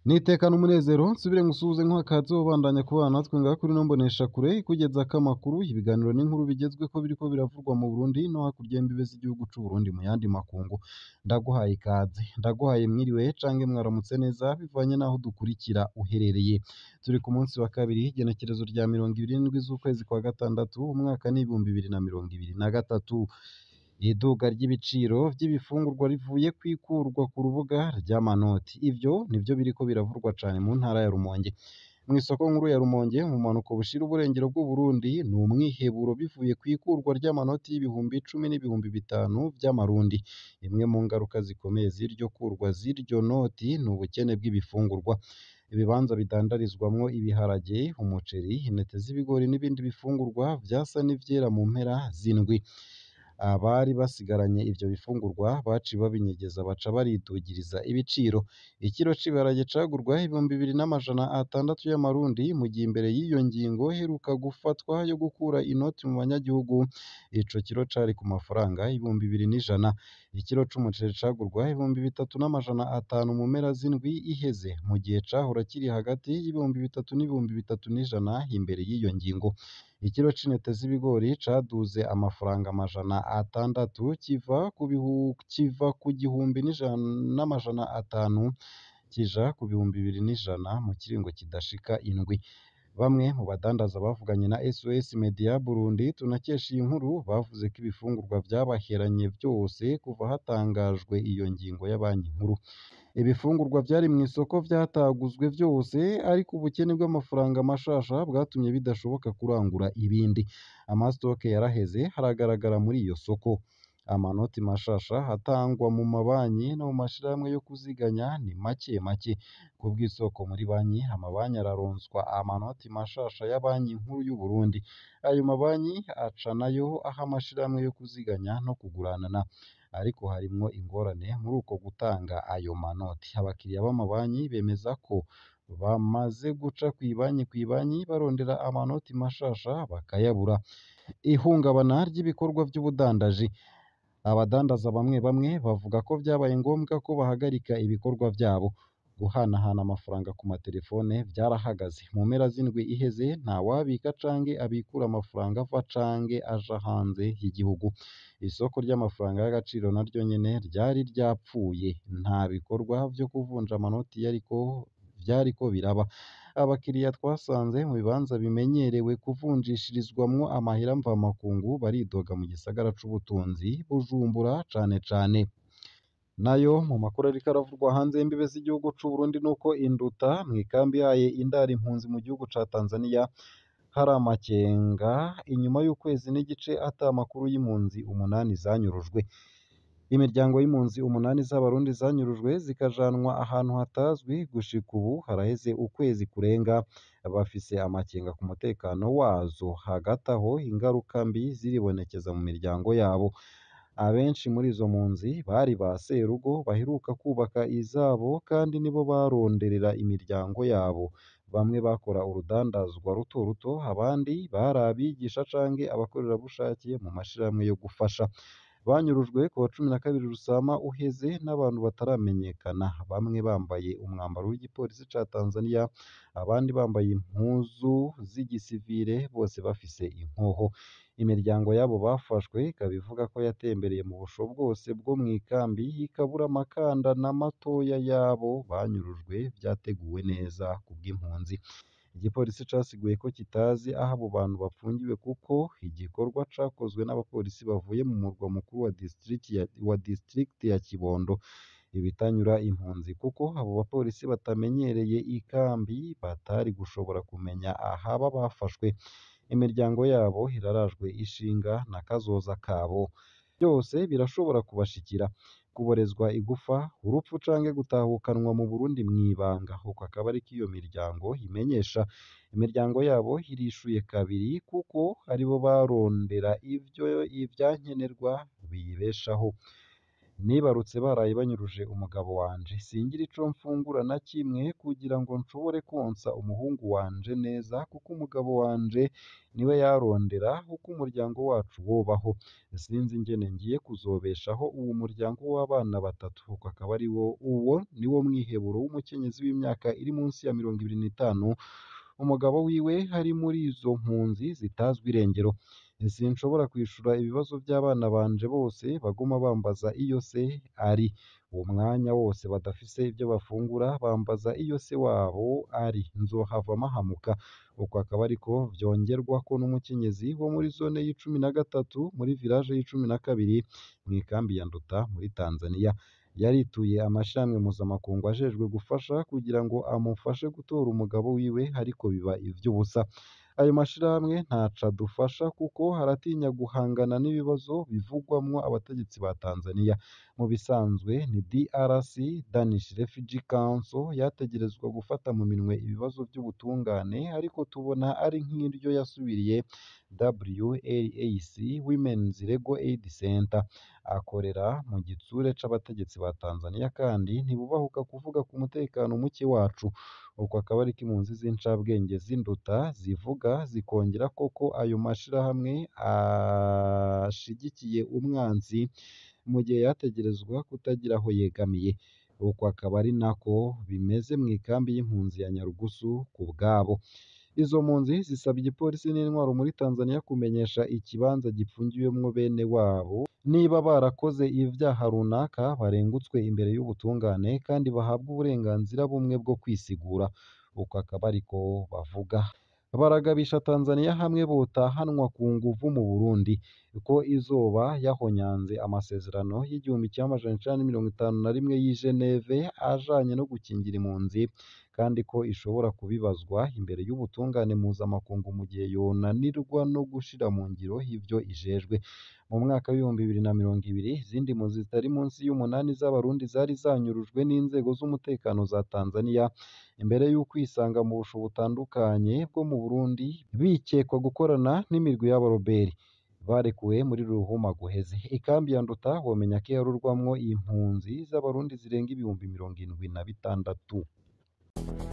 Nitekana umunezero nsubire ngusuhuze nk'akaze ubandanya kubana natwe ngaha kuri ino mboneshakure ikugezako amakuru, ibiganiro n'inkuru bigezweko biriko biravugwa mu Burundi no hakurya y'imbibe z'igihugu c'u Burundi mu yandi makungu. Ndaguhaye ikaze, ndaguhaye mwiriwe canke mwaramutse neza bivanye n'aho udukurikira uherereye. Turi ku munsi wa kabiri igenekerezo rya 27 z'ukwezi kwa gatandatu umwaka ni 2023. Iduga ry'ibiciro vy'ibifungurwa rivuye kwikurwa ku rubuga ry'amanoti. Ivyo nivyo biriko biravurwa cane mu ntara ya Rumonge. Mw'isoko nkuru ya Rumonge mu bumanuko bushira uburengero bw'Uburundi ni umwiheburo bivuye kw'ikurwa ry'amanoti y'ibihumbi 10 n'ibihumbi 5 vy'amarundi. Imwe mu ngaruka zikomeye z'iryo kurwa z'iryo noti ni ubukene bw'ibifungurwa. Ibibanza bidandarizwamwo ibiharage, umuceri, intete z'ibigori n'ibindi bifungurwa vyasa n'ivyera mu mpera z'indwi. Abari basigaranye ivyo bifungurwa baciye babinyegeza baca baridugiriza ibiciro. Ikiro c'ibiharage cagurwa 2600 y'amarundi mu gihe imbere y'iyo ngingo iheruka gufatwa yo gukura inoti mu banyagihugu ico kiro cari ku mafaranga 2100. Ikiro c'umuceri cagurwa 3500 mu mpera z'indwi iheze mu gihe cahora kiri hagati y'ibihumbi 3 n'ibihumbi 3100 imbere y'iyo ngingo. Ikiro c'intete z'ibigori caduze amafaranga 600 kiva ku 1500 kija ku 2100 mu kiringo kidashika indwi. Bamwe mu badandaza bavuganye na SOS Media Burundi tunakesha iyi nkuru bavuze ko ibifungurwa vyabaheranye vyose kuva hatangajwe iyo ngingo ya banki nkuru. Ibifungurwa vyari mw'isoko vyataguzwe vyose ariko ubukene bw'amafaranga mashasha bwatumye bidashoboka kurangura ibindi. Amastoke yaraheze haragaragara muri iyo soko. Amanoti mashasha atangwa mu mabanki no mu mashirahamwe yo kuziganya ni make make. Kubw'isoko muri banki, amabanki araronswa amanoti mashasha ya banki nkuru y'Uburundi. Ayo mabanki aca nayo aha amashirahamwe yo kuziganya no kuguranana. Ariko harimwo ingorane muri uko gutanga ayo manoti. Abakiriya b'amabanki bemeza ko bamaze guca kw'ibanki kw'ibanki barondera amanoti mashasha bakayabura. Ihungabana ry'ibikorwa vy'ubudandaji. Abadandaza bamwe bamwe bavuga ko vyabaye ngombwa ko bahagarika ibikorwa vyabo. Guhanahana amafaranga ku materefone vyarahagaze. Mu mpera z'indwi iheze ntawabika canke abikura amafaranga ava canke aja hanze y'igihugu. Isoko ry'amafaranga y'agaciro naryo nyene ryari ryapfuye. Nta bikorwa vyo kuvunja amanoti vyariko biraba. Abakiriya twasanze mu bibanza bimenyerewe kuvunjishirizwamwo amahera mvamakungu baridoga mu gisagara c'ubutunzi Bujumbura cane cane. Nayo mu makuru ariko aravugwa hanze y'imbibe z'igihugu c'u Burundi nuko Induta mw'ikambi yaye indara impunzi mu gihugu ca Tanzania hari amakenga inyuma y'ukwezi n'igice ata makuru y'impunzi 8 zanyurujwe. Imiryango y'impunzi 8 z'abarundi zanyurujwe zikajanwa ahantu hatazwi gushika ubu haraheze ukwezi kurenga bafise amakenga ku mutekano wazo. Hagati aho ingaruka mbi ziribonekeza mu miryango yabo. Abenshi muri izo mpunzi bari ba serugo baheruka kubaka izabo kandi nibo baronderera imiryango yabo. Bamwe bakora urudandazwa ruto ruto, abandi bari abigisha canke abakorerabushake mu mashirahamwe yo gufasha. Banyurujwe kuwa 12 Rusama uheze n'abantu bataramenyekana, bamwe bambaye umwambaro w'igipolisi ca Tanzania, abandi bambaye impuzu z'igisivile, bose bafise inkoho. Imiryango y'abo bafashwe ikaba ivuga ko yatembereye mu busho bwose bwo mw'ikambi ikabura amakanda na matoya y'abo banyurujwe vyateguwe neza kubw'impunzi. Igipolisi casiguye ko kitazi aho abo bantu bapfungiwe kuko igikorwa cakozwe n'abapolisi bavuye mu murwa mukuru wa district ya Kibondo. Ibitanyura impunzi kuko abo bapolisi batamenyereye ikambi batari gushobora kumenya ahaba bafashwe. Imiryango yabo irarajwe ishinga na kazoza kabo. Byose birashobora kubashikira: kuborezwa igufa, urupfu canke gutahukanwa mu Burundi mw'ibanga. Uko akaba ariko iyo miryango imenyesha. Imiryango yabo irishuye kabiri kuko aribo barondera ivyo ivyankenerwa biyibeshaho. Nibarutse baraye banyuruje umugabo wanje, singira ico mfungura na kimwe kugira ngo nshobore konsa umuhungu wanje neza, kuko umugabo wanje niwe yarondera uko umuryango wacu wobaho. Sinzi ingene ngiye kuzobeshaho uwu muryango w'abana batatu. Uko akaba ari wo uwo niwo mwiheburo w'umukenyezi w'imyaka iri munsi ya 25, umugabo wiwe ari muri izo mpunzi zitazwi irengero. Sinshobora kwishura ibibazo by'abana banje bose baguma bambaza iyo se ari. Uwo mwanya wose badafise ibyo bafungura bambaza iyo se wabo ari, nzohava mpahamuka. Uko akaba ariko vyongerwako n'umukenyezi wo muri zone y'13 muri village y'12 mw'ikambi ya Nduta muri Tanzania. Yarituye amashirahamwe mpuzamakungu ajejwe gufasha kugira ngo amufashe gutora umugabo wiwe, ariko biba ivy'ubusa. Ayo mashirahamwe ntaco adufasha kuko aratinya guhangana n'ibibazo bivugwamwo abategetsi ba Tanzania. Mu bisanzwe ni DRC, Danish Refugee Council, yategerezwa gufata mu minwe ibibazo vy'ubutungane, ariko tubona ari nk'iryo yasubiriye WLAC, Women's Legal Aid Center. Akorera mu gitsure c'abategetsi ba Tanzania kandi ntibubahuka kuvuga ku mutekano muke wacu. Uko akaba ariko impunzi z'incabwenge z'Induta zivuga, zikongera koko ayo mashirahamwe ashigikiye umwansi mu gihe yategerezwa kutagira aho yegamiye. Uko akaba ari nako bimeze mw'ikambi y'impunzi ya Nyarugusu ku bwabo. Izo mpunzi zisaba igipolisi n'intwaro muri Tanzania kumenyesha ikibanza gipfungiwemwo bene wabo niba barakoze ivyaha runaka, barengutswe imbere y'ubutungane kandi bahabwe uburenganzira bumwe bwo kwisigura. Uko akaba ariko bavuga. Baragabisha Tanzania hamwe botahanwa ku nguvu mu Burundi, ko izoba yahonyanze amasezerano y'1951 y'i Geneve ajanye no gukingira impunzi, kandi ko ishobora kubibazwa imbere y'ubutungane mpuzamakungu mu gihe yonanirwa no gushira mu ngiro ivyo ijejwe. Mu mwaka w'2020 izindi mpunzi zitari munsi y'umunani z'Abarundi zari zanyurujwe n'inzego z'umutekano za Tanzania imbere y'ukwisanga mu busho butandukanye bwo mu Burundi bikekwa gukorana n'imirwi y'abaroberi. Barekuwe muri Ruhuma guheze. Ikambi ya Nduta womenya ko iharurwamwo impunzi z'Abarundi zirenga 76,000.